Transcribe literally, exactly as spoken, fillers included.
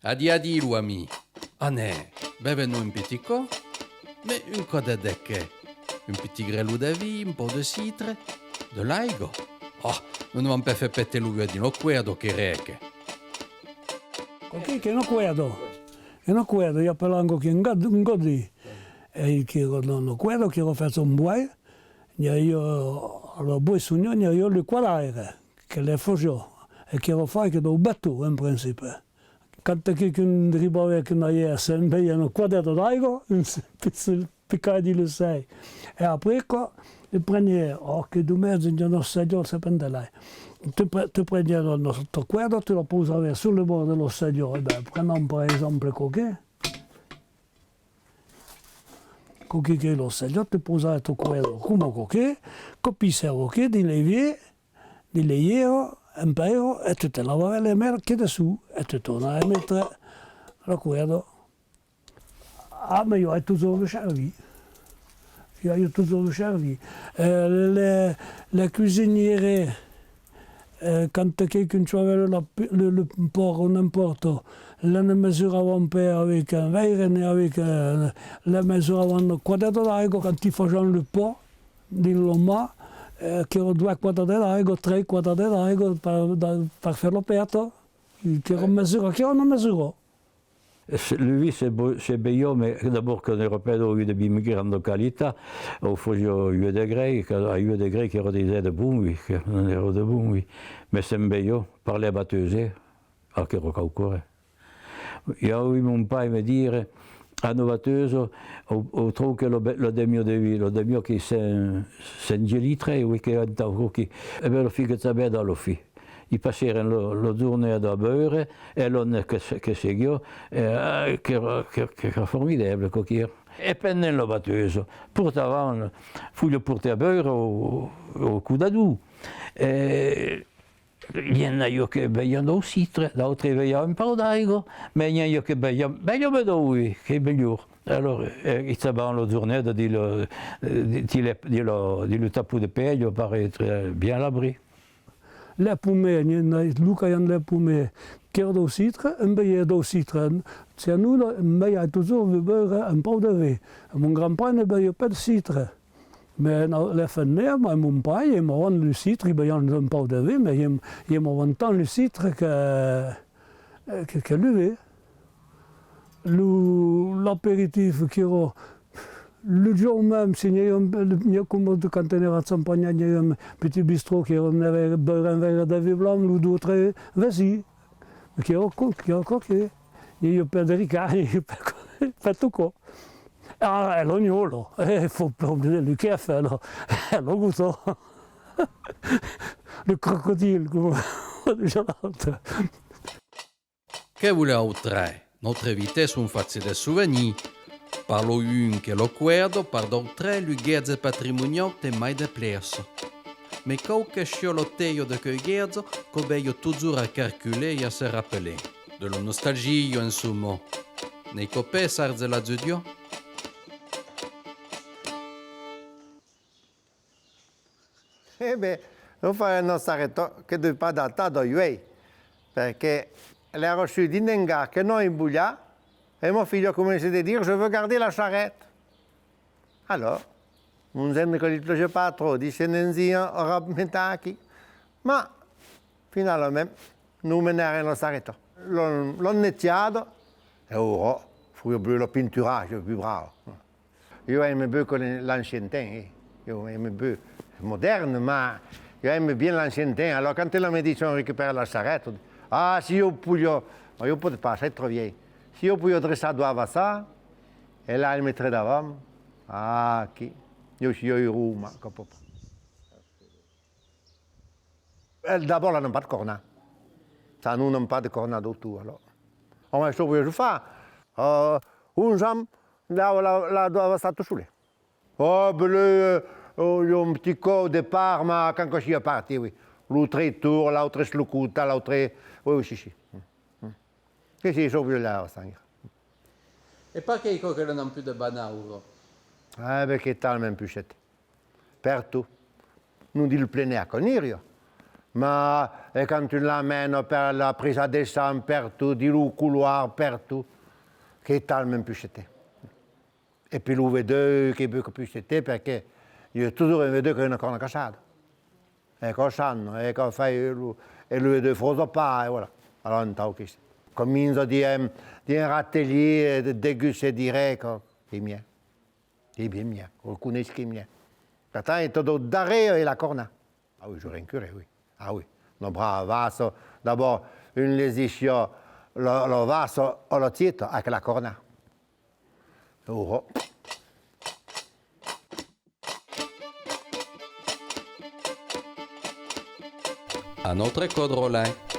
Adiu, adiu, lo amic. Anem, bevem-nos un pitit còp, mas un còp de, de qué? Un pitit grelon de vin, un pauc de citre, de l'aiga. Oh, nos ne vam pas far petar lo uèu dins lo cuerdo, que rèca. Aquí, que no cuerdo. Que no cuerdo, i apelan aquí un godi. E que no, no cuerdo, que lo fas un buai, n'i aviá, a la boissonniá, n'i aviá lo quadaire, que le fasiá, e que lo fai que dau baton, en principe. Quand quicun ribava que n'aviá, se bevia una quadeta d'aiga, un se, se picava dins lo sèi. E après, quand le preniá, oh, que domatge, un osselhòt se pendèt lai. Tu pre-, tu preniá la nòstra cuerda, tu la pausaviá sul bòrd de l'osselhòt, e ben, prenam per exemple quauque. Quauque que l'osselhòt, tu pausaviá ta cuerda coma quauque, que pissava quauque dins l'aivièr, dins l'aivièr, en pèira, e tu te lavaviá le mèl que dessús, e tu tornaviá metre la cuerda. Ah, mas ieu ai totjorn lo servit. Ieu ai totjorn lo servit. Eh, le, le cuisinière, eh, quand quicun tuava lo, lo, lo pòrc o n'empòrta, la ne mesuravan pas avec un veire, ne avec, eh, la mesuravan una quadeta d'aiga, quand i fasián lo pan dins la man, eh, qu'èra doas quadatas d'aiga, tres quadatas d'aiga per, da, per far la pèsta, qu'èra mesura, qu'èra una mesura. Lo vin se be-, se bevia, mas d'abòrd que n'èra pas dau vin de granda qualitat, o fasiá uèu de grèis, que a uèu de grèis qu'èra de, de bon vin, que non èra de bon vin, mas se'n bevia per la bateusa, ah, qu'èra quauqua ren. Ieu aví mon pair me dire, a una bateusa, o, o tròu que la be-, la demiá de vin, la demiá qu'es cent, cent litres, oui, que entau aquí, e ben la fin que s'avèt a la fin. I passèrem la, la jornada a beure, e la nuech que se-, que seguiá, e, ah, qu'èra, que, qu'èra formidable, quò, qu'èra. E pendent la bateusa, portavan, faliá portar a beure au, au codador. E n'i aviá que bevián dau citre, d'autres bevián un pauc d'aiga, mas n'i aviá que bevián, bevián dau vin, qu'es melhor. Alòrs, eh, i chavavan la jornada dins la, eh, dins, dins la, dins lo tapon de pelha per èstre bien a l'abri. Le pomer, n'i, n'i, lo qu'avián le pomer, qu'èra dau citre, un veire dau citre, chez nous, un veire totjorn de beure un pauc de vin. Mon grand-pair ne beviá pas de citre. Mas non, le femnèr, mas mon pair, i aimavan lo citre, i bevián un pauc de vin, mas i aim-, i aimavan tant lo citre que, que, que lo vin. Lo, l'aperitif qu'èra lo jorn mème, se n'i aviá un, n'i a coma de quand n'èra champanhat, n'i aviá un petit bistrò qu'èra un veire, beure un veire de vin blanc, lo dos o tres vesins. Qu'èra quò, qu'èra quò que, n'i aviá pas de ricard, n'i aviá pas, pas tot quò. Ah, e l'agnola, eh, faut pas oublier le café, alors. Le gouton. Le crocodile, coma disiá l'autre. Que volètz autre? Nòstres vins son fachs de sovenirs. Per lo un qu'es la cuerda, per d'autres lo guetge patrimoniau ten mai de plaça. Mas quau que siá la talha d'aquel guetge, quò vei totjorn a calcular e a se rapelar. De la nostalgia, en soma. N'es quò pas sarge la judia? E ben, lo far una charreta que deu pas datar d'uèi, perque l'èra sus dins un hangar que non i voliá, e ma filha comencèt de dire: « Je veux garder la charrette. » Alors, mon gendre que li plasiá pas tròp, disse: « Ne'ns i aurà metre aquí. » Ma, finalament, nos menèrem la charreta. L'an, l'an netjada, e aura, faliá veire lo pinturatge, pus brave. Ieu aime beu que l'an-, l'ancien temps, eh. Ieu aime beu modèrne, ma ieu aime bien l'ancien temps. Alors, quand la me dison: « On récupère la charrette », ah, si ieu podiá, ma ieu pòde pas, sai tròp vièlh. Si ieu podiá dreçar doas vassas, e la metre davant, ah, aquí, ieu siá urós, ma quò pòt pas. E d'abòrd, la n'an pas de corna. Chas nous n'an pas de corna d'auto, alors. Ò, mas çò que voliá far. Euh, onze ans, la, la, la dava estar tot solet. Oh, ben, le, euh, oh, un petit còp de part, ma quand que siá partit, oui. Lo traitor, l'autre eslocotat, l'autre, oui, oui, si, si. Mm, mm. Si, si, çò que voliá la sang. E perqué aquò que l'an emput de banar, aura? Ah, perqué talament pucet. Pertot. Non dins lo plen air que n'i a, ma, e quand tu l'amenas per la presa de sang, pertot, dins lo couloir, pertot, qu'es talament pucet. E puei lo vedèu qu'es beucòp pucet, perqué i a totjorn un vedèu qu'a una còrna cassada. E quò sana, e quò fai lo, e lo vedèu fausa pas, e voilà. Alòrs, entau, que comença dins, dins un ratelier, e degústa, e diré, quò, qu'es mièlh. Eh bien, mièlh, o coneis que mièlh. Pertant, tot au darrèr es la còrna. Ah oui, j'aurais un curé, oui. Ah oui. Una brava vassa, d'abòrd, un lesissiá la, la vassa a la tieta, avec la còrna. Oh. Un autre còp, Roland.